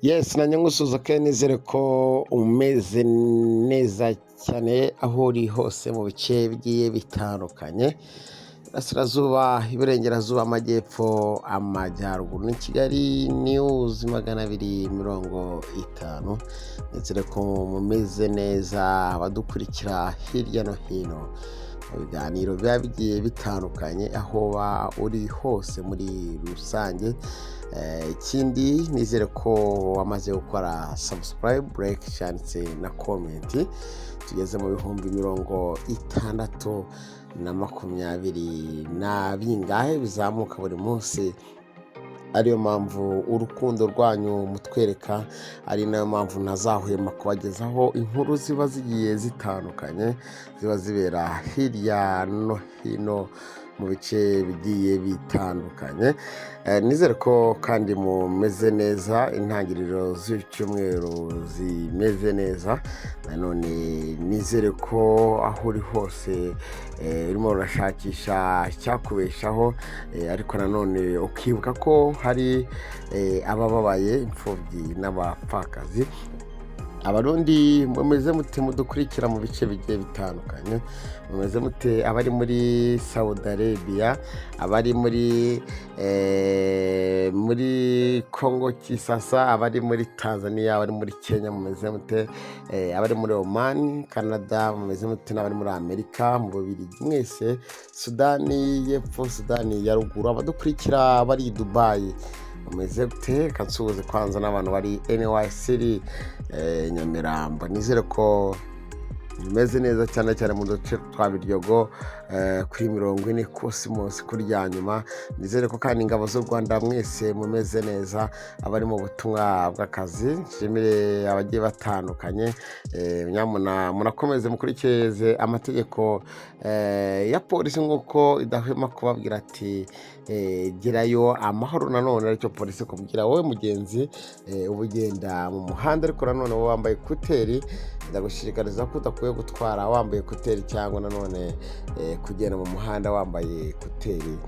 Yes, nanjye ngusuhuza kandi nizere ko umeze neza cyane aho uri hose mu bice bigiye bitandukanye, Iburasirazuba, Iburengerazuba, Amajyepfo, Amajyaruguru. Ni Kigali News 250. Nizere ko mumeze neza abadukurikira hirya no hino mu biganiro biba bigiye bitandukanye, aho uba uri hose muri rusange. Ikindi nizere ko wamaze gukora subscribe, like cyanditse na comment. Tugeze mu 60,020 na bingahe bizamuka buri munsi, ariyo mpamvu urukundo rwanyu mutwereka, ari nayo mpamvu ntazahwema kubagezaho inkuru ziba zigiye zitandukanye, ziba zibera hirya no hino mu bice bigiye bitandukanye. Nizere ko kandi mumeze neza, intangiriro z'icyumweru zimeze neza. Nanone nizere ko aho uri hose urimo urashakisha icyakubeshaho, ariko nanone ukibuka ko hari abababaye, imfubyi n'abapfakazi. Abarundi mumeze mute mudukurikira mu bice bigiye bitandukanye? Mumeze mute abari muri Saudi Arabia, abari muri Congo Kinshasa, abari muri Tanzania, abari muri Kenya, mumeze mute? Abari muri Oman, Canada, mumeze mute? N'abari muri Amerika, mu Bubiligi, mwese, Sudani y'Epfo, Sudani ya Ruguru, abadukurikira bari i Dubai, mumeze gute? Reka nsuhuze kwanza n'abantu bari NYC, Nyamirambo. Nizere ko bimeze neza cyane cyane mu duce twa Biryogo, kuri 40 Cosmos kuri nyuma. Nizere ko kandi ingabo z'u Rwanda mwese mumeze neza, abari mu butumwa bw'akazi. Nshimire abagiye batandukanye. Nyamuna munakomeze mukurikize amategeko ya polisi nk'uko idahwema kubabwira ati gerayo amahoro. Nanone aricyo polisi ikubwira wowe mugenzi, uba ugenda mu muhanda, ariko nanone wowe wambaye écouteurs, ndagushishikariza ko udakwiye gutwara wambaye écouteurs cyangwa nanone kugenda mu muhanda wambaye écouteurs.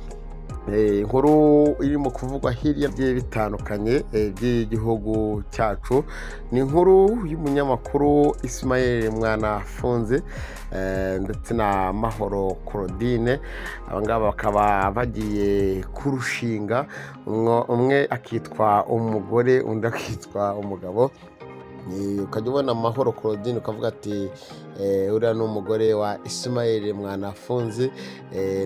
Inkuru irimo kuvugwa hirya bigiye bitandukanye by'igihugu cyacu ni inkuru y'umunyamakuru Ismael Mwanafunzi ndetse na Mahoro Claudine. Aba ngaba bakaba bagiye kurushinga, umwe akitwa umugore, undi akitwa umugabo. Ukajya ubona Mahoro Claudine ukavuga ati uriya ni umugore wa Ismael Mwanafunzi.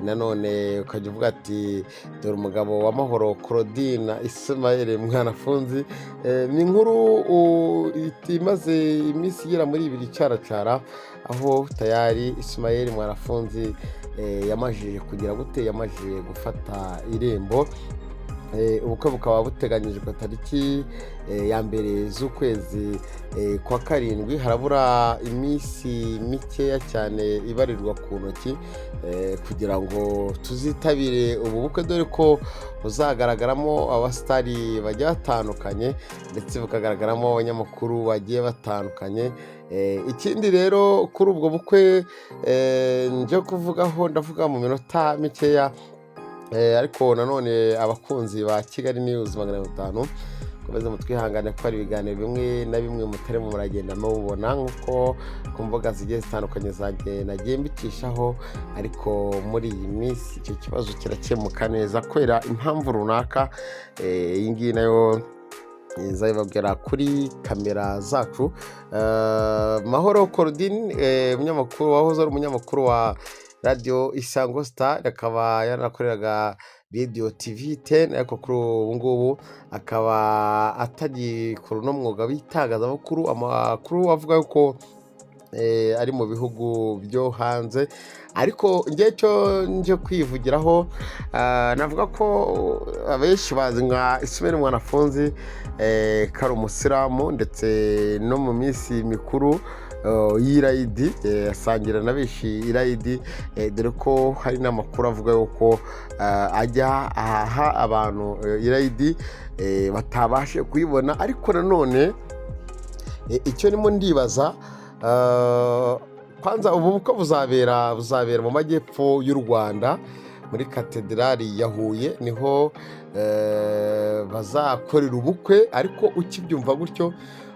Nanone ukajya uvuga ati dore umugabo wa Mahoro Claudine na Ismael Mwanafunzi. Ni inkuru imaze iminsi igera muri 2 icaracara, aho tayari Ismael Mwanafunzi yamajije kugira gute, yamajije gufata irembo. Ubukwe bukaba buteganyijwe tariki ya 1 z'ukwezi kwa karindwi. Harabura iminsi mikeya cyane ibarirwa ku ntoki kugira ngo tuzitabire ubu bukwe, dore ko buzagaragaramo abasitari bagiye batandukanye ndetse bukagaragaramo abanyamakuru bagiye batandukanye. Ikindi rero kuri ubwo bukwe nje kuvugaho, ndavuga mu minota mikeya, ariko nanone abakunzi ba Kigali News 500, mukomeze mutwihangane ko hari ibiganiro bimwe na bimwe mutarimo muragenda mubona nk'uko ku mbuga zigiye zitandukanye zanjye nagiye mbicishaho, ariko muri iyi minsi icyo kibazo kirakemuka neza kubera impamvu runaka. Iyi ngiyi nayo nzabibabwira kuri kamera zacu. Mahoro Claudine, umunyamakuru wahoze ari umunyamakuru wa Radiyo Isango Star, akaba yaranakoreraga Radiyo TV 10, ariko kuri ubu ngubu akaba atagikora uno mwuga w'itangazamakuru. Amakuru avuga ko ari mu bihugu byo hanze, ariko njye cyo nje kwivugiraho, navuga ko abenshi bazi nka Ismael Mwanafunzi ko ari umusilamu, ndetse no mu minsi mikuru y'irayidi asangira na benshi irayidi, dore ko hari n'amakuru avuga yuko ajya ahaha abantu irayidi batabashe kuyibona. Ariko nanone icyo ndimo ndibaza, kwanza ubu bukwe buzabera mu majyepfo y'u Rwanda muri Katedrali ya Huye, niho. bazakorera ubukwe. Ariko ukibyumva gutyo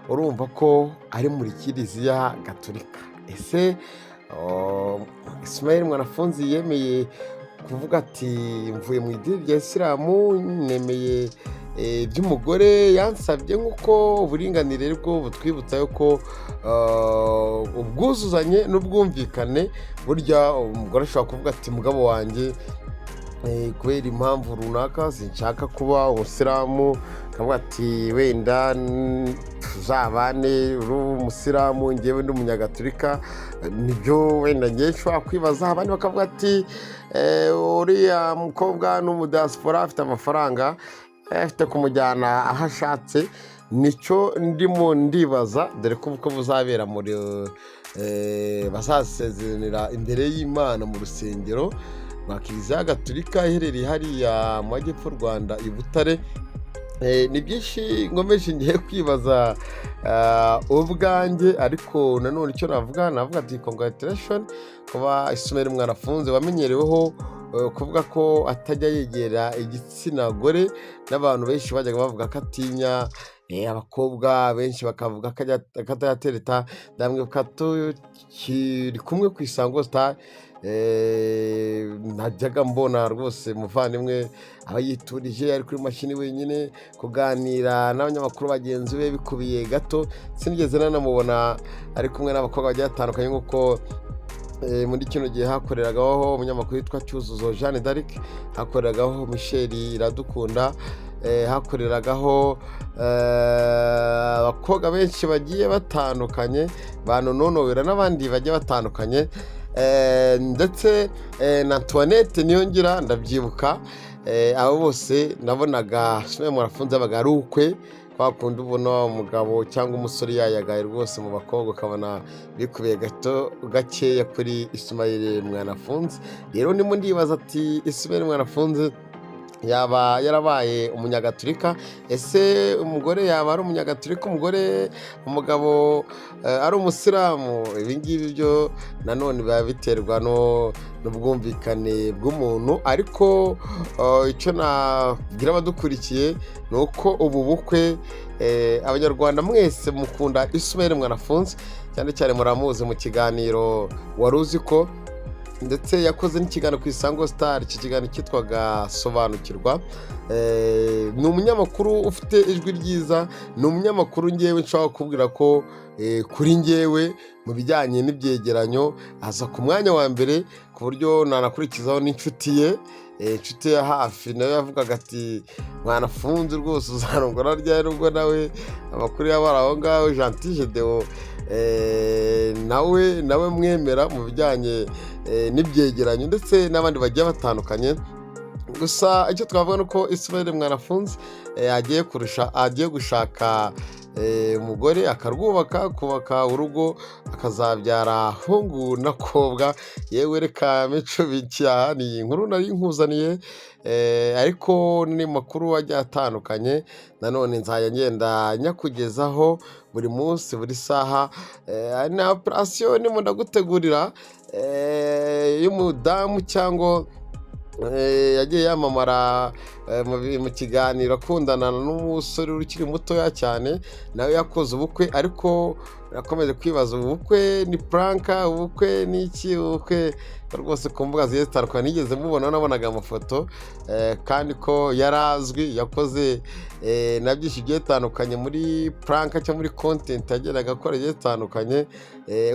urumva ko ari muri Kiliziya Gatolika. Ese Ismail Mwanafunzi yemeye kuvuga ati: "Mvuye mu idini rya Isilamu, nemeye iby'umugore yansabye," nk'uko uburinganire bwo butwibutsa yuko ubwuzuzanye n'ubwumvikane, burya umugore ashobora kuvuga ati: "Mugabo wanjye, kubera impamvu runaka sinshaka kuba umusilamu," akavuga ati: "Wenda tuzabane uri umusilamu, ngewe ndi umunyagatolika." Nibyo wenda ngewe nshobora kwibaza. Abandi bakavuga ati: "Uriya mukobwa ni umudiaspora, afite amafaranga, afite kumujyana aho ashatse." Nicyo ndimo ndibaza, dore ko ubukwe buzabera muri bazasezeranira imbere y'Imana mu rusengero rwa Kiliziya Gatolika iherereye hariya mu majyepfo y'u Rwanda i Butare. Ni byinshi nkomeje ngiye kwibaza ubwanjye, ariko nanone icyo navuga ati congratulation kuba Ismail Mwanafunzi wamenyereweho kuvuga ko atajya yegera igitsina gore, n'abantu benshi bajyaga bavuga ko atinya abakobwa benshi, bakavuga ko atayatereta. Ndamwibuka tukiri kumwe ku Isango Star, najyaga mbona rwose muvandimwe aba yiturije, ari kuri mashini wenyine, kuganira n'abanyamakuru bagenzi be bikubiye gato. Sinigeze nanamubona ari kumwe n'abakobwa bagiye batandukanye, nk'uko muri kino gihe hakoreragaho umunyamakuru witwa Cyuzuzo Jeanne d'Arc, hakoreragaho Michel Iradukunda, hakoreragaho abakobwa benshi bagiye batandukanye, ba Nononowera n'abandi bagiye batandukanye, ndetse na Antoinette Niyongira ndabyibuka. Abo bose nabonaga Ismail Mwanafunzi yabaga ari ukwe. Kwa kundi ubona umugabo cyangwa umusore yayagaye rwose mu bakobwa, ukabona bikubiye gato gakeya kuri Ismail Mwanafunzi. Rero ndimo ndibaza ati: Ismail Mwanafunzi yaba yarabaye umunyagatolika? Ese umugore yaba ari umunyagatolika, umugore, umugabo ari umusilamu? Ibi ngibi byo nanone biba biterwa n'ubwumvikane bw'umuntu. Ariko icyo nabwira abadukurikiye ni uko ubu bukwe, Abanyarwanda mwese mukunda Ismail Mwanafunzi, cyane cyane muramuzi mu kiganiro Wari Uzi Ko, ndetse yakoze n'ikiganiro ku Isango Star, iki kiganiro cyitwaga Sobanukirwa. Ni umunyamakuru ufite ijwi ryiza, ni umunyamakuru ngewe nshobora kukubwira ko kuri ngewe mu bijyanye n'ibyegeranyo aza ku mwanya wa mbere, ku buryo nanakurikizaho n'inshuti ye, inshuti ya hafi nawe yavugaga ati: "Mwanafunzi rwose uzarongora ryari?" Ubwo nawe amakuru yaba ari aho ngaho. Gentil Gedeon, nawe mwemera mu bijyanye n'ibyegeranyo, ndetse n'abandi bagiye batandukanye. Gusa icyo twavuga ni uko Ismail Mwanafunzi agiye kurusha, agiye gushaka umugore, akarwubaka, kubaka urugo, akazabyara hungu n'akobwa. Yewe, reka mico bicyaha, ni inkuru nari nkuzaniye, ariko ni makuru agiye atandukanye nanone nzajya ngenda nyakugezaho buri munsi, buri saha. Na operasiyo ndimo ndagutegurira y'umudamu cyangwa yagiye yamamara mu kiganiro akundana n'umusore ukiri mutoya cyane, nawe yakoze ubukwe. Ariko nakomeje kwibaza: ubukwe ni prank, ubukwe ni iki? Ubukwe rwose ku mbuga zigiye zitandukanye nigeze mubona, nabonaga amafoto, kandi ko yari azwi, yakoze na byinshi bigiye bitandukanye muri prank cyangwa muri content yagendaga akora bigiye bitandukanye.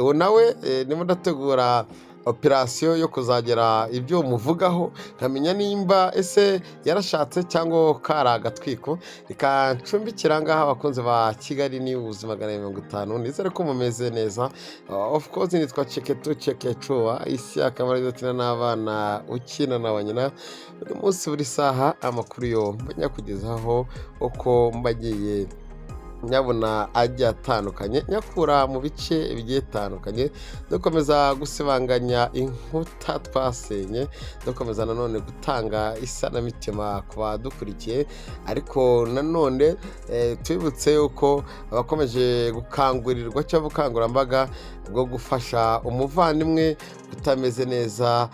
Uwo nawe ndimo ndategura operasiyo yo kuzagera ibyo muvugaho, nkamenya nimba ese yarashatse cyangwa kari agatwiko. Reka ncumbikira ngaha, abakunzi ba Kigali ni Ubuzima 250, nizere ko mumeze neza. Of course nitwa Ceketu Cekecuwa isi, akaba ari ukina n'abana, ukina na ba nyina, buri munsi, buri saha, amakuru yo nyakugezaho uko mbagiye nyabona agiye atandukanye, nyakura mu bice bigiye bitandukanye, dukomeza gusibanganya inkuta twasenye, dukomeza nanone gutanga isanamitima ku badukurikiye. Ariko nanone tubibutse yuko abakomeje gukangurirwa cyangwa ubukangurambaga bwo gufasha umuvandimwe utameze neza,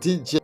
DJ